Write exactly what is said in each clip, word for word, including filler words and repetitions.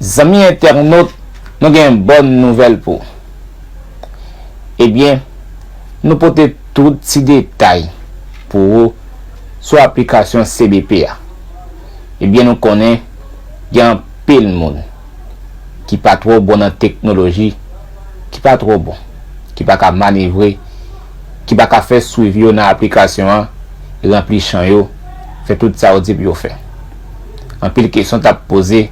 Zanmi entènot, nou gen bòn nouvèl pou ou. Ebyen, nou pote tout ti detay pou ou sou aplikasyon C B P a. Ebyen, nou konnen gen anpil moun ki pa twò bon nan teknoloji, ki pa twò bon, ki pa ka manevre, ki pa ka fè swiv yo nan aplikasyon an, ranpli chan yo, fè tout sa yo di pou yo fè. Anpil kesyon t ap poze,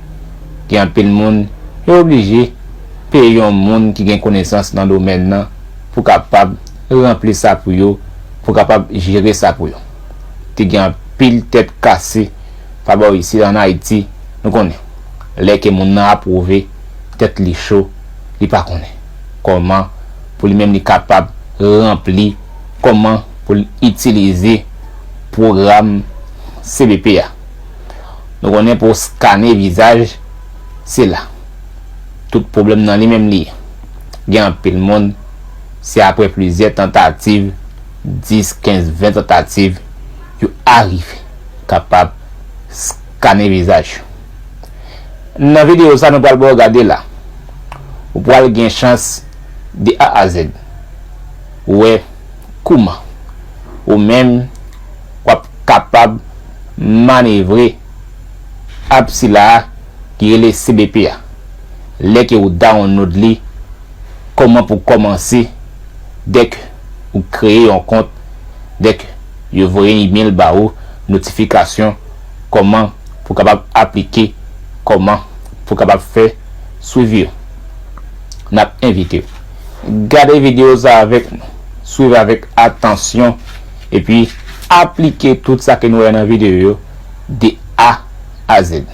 gen anpil moun, yo oblije peye yon moun ki gen konesans nan domèn nan pou kapab ranpli sa pou yo, pou kapab jere sa pou yo. Te gen anpil tèt kase pa bò isi ann Ayiti, nou konnen. Lè ke moun nan apwouve, tèt li cho, li pa konnen kòman pou li menm li kapab ranpli, kòman pou l itilize pwogram C B P a. Nou konnen pou skane vizaj, se la tout pwoblèm nan li menm li ye. Gen anpil moun, se apre plizyè tantativ, dis, kenz, ven tantativ, yo arive kapab skane vizaj yo. Nan videyo sa nou pral ba w gade la, ou pral gen chans de A a Z wè kouman ou menm w ap kapab manevre app sila a ki rele C B P a. Lè ke ou download li, kòman pou kòmanse, dèk ou kreye yon kont, dèk yo voye email ba ou, notifikasyon, kòman pou kapab aplike, kòman pou kapab fè swivi yo. N ap envite w gade videyo sa avèk nou, swiv avèk atansyon, epi aplike tout sa ke nou wè nan videyo yo de A a Z.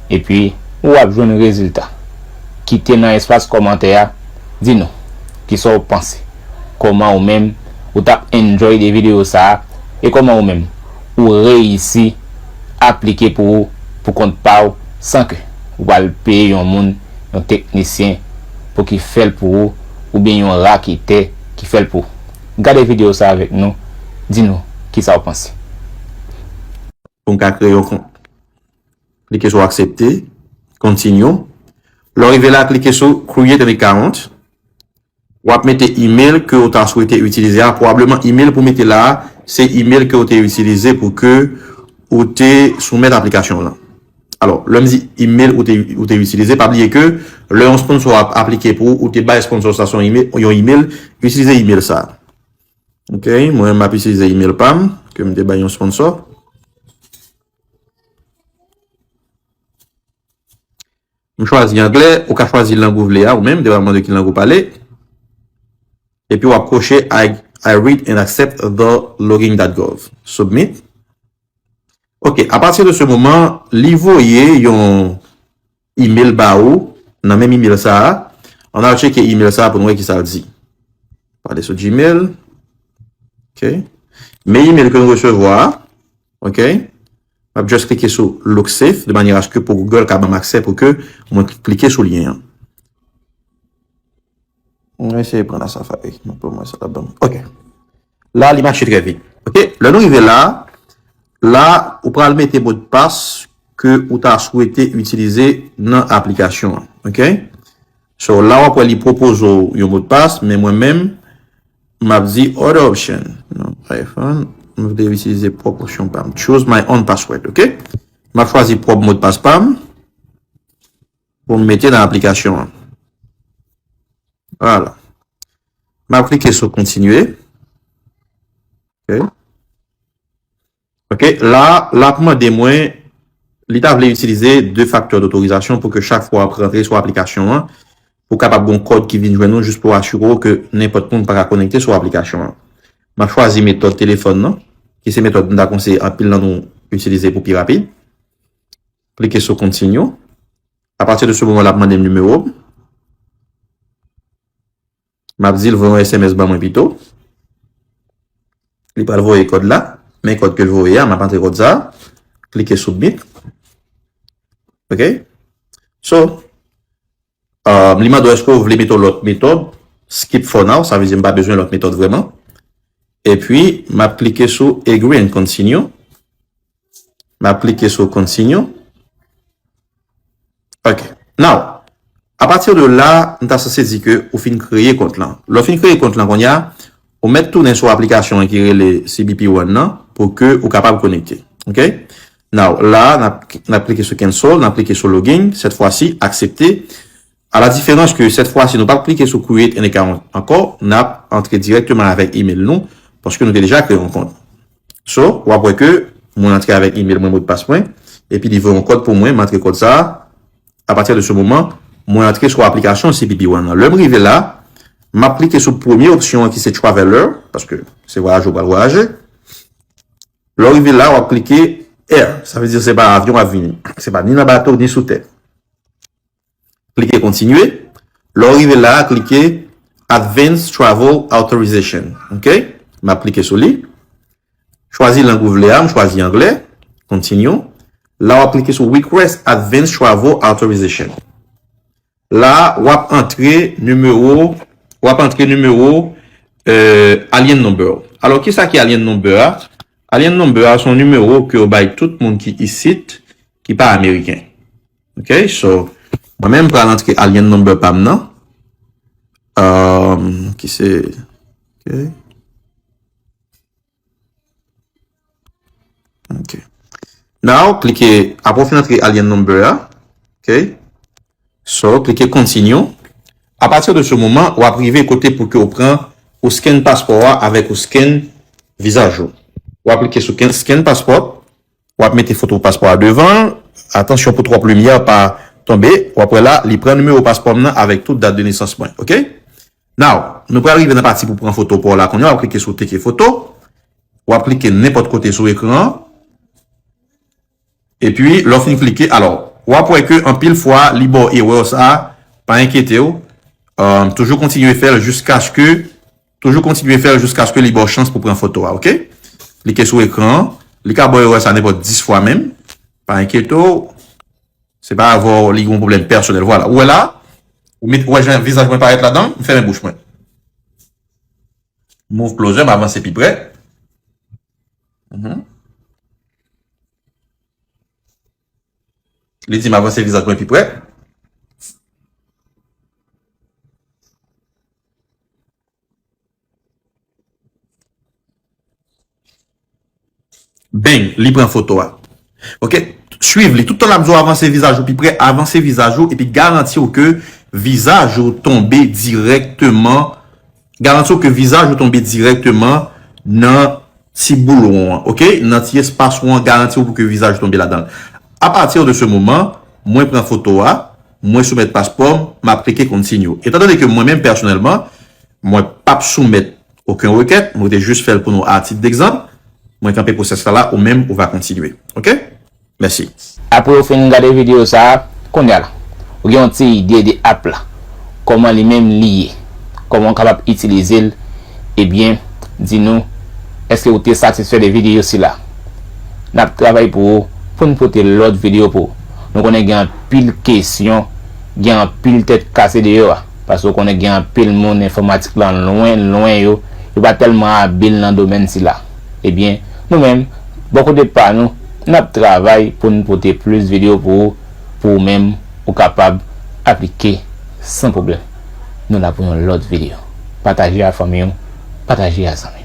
Epi, w ap jwenn rezilta. Kite nan espas kòmantè a, di nou kisa w panse. Kòman ou menm, ou t ap enjoy de videyo sa a, e kòman ou menm, ou reyisi aplike pou ou, pou kont pa w, san ke ou pral peye yon moun, yon teknisyen, pou ki fè l pou ou, oubyen yon raketè ki fè l pou ou. Gade videyo sa avèk nou, di nou kisa w panse. Pou m ka kreye yon kont. Klike sou aksepte, continue. Lè w rive la, klike sou create an account. W ap mete email ke w ta swete itilize a. Pwobableman email pou mete la a, se email ke w te itilize pou ke ou te soumèt aplikasyon w lan. Alò, lè m di email ou te, ou te itilize, pa bliye ke lè yon sponsor ap aplike pou ou, ou te bay sponsor sa yon email, yon email, itilize email sa. Ok, mwen m ap itilize email pa m, ke m te bay yon sponsor. M chwazi anglè, ou ka chwazi lang ou vle a, ou menm, depandaman de ki lang ou pale. Epi w ap koche I, I read and accept the login dot gov. Submit. Ok, apati de se moman, li voye yon email ba ou, nan menm email sa a. Ann al tcheke email sa a pou nou wè ki sa l di. Pale sou Gmail. Ok. Men email ke nou resevwa a. Ok. M ap just klike sou look safe, de manière à ce que pou Google ka ban m aksè pou ke mwen klike sou lyen an. Mwen eseye pran nan Safari. Mwen pou mwen sa la ban m. Ok. La, li mache trè vit. Ok. Lè nou rive la, la, ou pral mete modpas ke ou ta swete itilize nan aplikasyon an. Ok. So, la, w ap wè li pwopoze w yon modpas, men mwen menm, m ap di other option. Non, iPhone, m vle itilize pwòp opsyon pa m. Choose my own password, ok? M ap chwazi pwòp modpas pa m pou m mete nan aplikasyon an. Vwala. M ap klike sou kontinye. Ok. Ok, la, l ap mande mwen, li ta vle itilize de facteurs d'autorisation pou ke chak fwa w ap rantre sou aplikasyon an, pou kapab gon kòd ki vin jwenn ou jis pou asire w ke nenpòt moun pa ka konekte sou aplikasyon an. M ap chwazi metòd telefòn nan, ki se metòd m ta konseye anpil nan nou itilize pou pi rapid. Klike sou continue. Apati de se moman, l ap mande m nimewo m. M ap di l voye yon S M S ban mwen pito. Li pral voye kòd la. Men kòd ke l voye a, m ap antre kòd sa. Klike submit. Ok. So, um, li mande w èske w vle mete yon lòt metòd. Skip for now, sa vle di m pa bezwen lòt metòd vrèman. Epi, m ap klike sou agree and continue. M ap klike sou continue. Ok. Now, apati de la, m ta sanse di ke ou fin kreye kont lan. Lè w fin kreye kont lan kounye a, ou mèt tounen sou aplikasyon an ki rele C B P One nan pou ke ou kapab konekte. Ok? Now, la, n ap, n ap klike sou cancel, n ap klike sou login, sèt fwa si, aksepte. A la diferans ke sèt fwa si, nou p ap klike sou create an account ankò, n ap antre dirèkteman avèk email nou, paske nou te deja kreye yon kont. So, w ap wè ke mwen antre avèk email mwen, modpas mwen, epi li voye yon kòd pou mwen, m antre kòd sa a. Apati de se moman, mwen antre sou aplikasyon C B P One nan. Lè m rive la, m ap klike sou premye opsyon an ki se Traveler, paske se vwayajè w pral vwayaje. Lè w rive la, w ap klike Air, sa vle di se pa avyon w ap vini. Se pa ni nan bato, ni sou tè. Klike kontinye. Lè w rive la, klike Advance Travel Authorization. Ok? M ap klike sou li. Chwazi lang ou vle a, m chwazi anglè. Continue. La, w ap klike sou Request Advance Travel Authorization. La, w ap antre nimewo, w ap antre nimewo, euh, alien number. Alò, kisa ki alien number a? Alien number a se yon nimewo ke yo bay tout moun ki isit, ki pa ameriken. Ok, so, mwen menm pral antre alien number pa m nan. Um, ki se, ok. Ok. Now, klike, apre w fin antre alien number a. Ok. So, klike continue. Apati de se moman, w ap rive kote pou ke w pran ou scan paspò a avèk ou scan vizaj ou. W ap klike sou scan, scan passport. W ap mete foto paspò a devan. Atansyon pou twòp limyè pa tonbe. W ap wè la, li pran nimewo paspò m nan avèk tout dat de nesans mwen. Ok? Now, nou pral rive nan pati pou pran foto pa w la kounye a. W ap klike sou teke foto. W ap klike nenpòt kote sou ekran an. Epi, lè w fin klike, alò, w ap wè ke anpil fwa, li ba w erè sa a, pa enkyete w. Um, toujou kontinye fè l jiskaske, toujou kontinye fè l jiskaske li ba w chans pou pran foto a, ok? Klike sou ekran an. Li ka ba w erè sa a nenpòt dis fwa menm. Pa enkyete w. Se pa avè w li gen yon pwoblèm pèsonèl. Vwala. Ou wè la? Ou met, ou wè jan vizaj mwen parèt ladan l? M fèmen bouch mwen. Move closer, m avanse pi prè. Mhm. Li di m avanse vizaj mwen pi prè. Bang, li pran foto a. Ok? Swiv li. Tout tan l ap di w avanse vizaj ou pi prè, avanse vizaj ou epi garanti w ke vizaj ou tonbe dirèkteman, garanti w ke vizaj ou tonbe dirèkteman nan ti boul won an, ok? Nan ti espas won an, garanti w pou ke vizaj ou tonbe ladan l. Apati de se moman, mwen pran foto a, mwen soumèt paspò m, m ap klike continue. Etandone ke mwen menm pèsonèlman, mwen p ap soumèt okenn rekèt, mwen te jis fè l pou nou a tit degzanp, mwen kanpe pwosès la la, ou menm ou va kontinye. Ok? Mèsi. Apre w fin gade videyo sa a, kounye a la, ou gen yon ti ide de app la, kòman li menm li ye, kòman w kapab itilize l, ebyen, di nou, èske ou te satisfè de videyo sila? N ap travay pou ou, pou n pote lòt videyo pou ou. Nou konnen gen anpil kesyon, gen anpil tèt kase deyò a, paske ou konnen gen anpil moun enfòmatik lan lwen, lwen yo, yo pa tèlman abil nan domèn sila. Ebyen, nou menm, bò kote pa nou, n ap travay pou n pote plis videyo pou ou, pou ou menm, ou kapab aplike san pwoblèm. Nou la pou yon lòt videyo. Pataje a fanmi w, pataje a zanmi.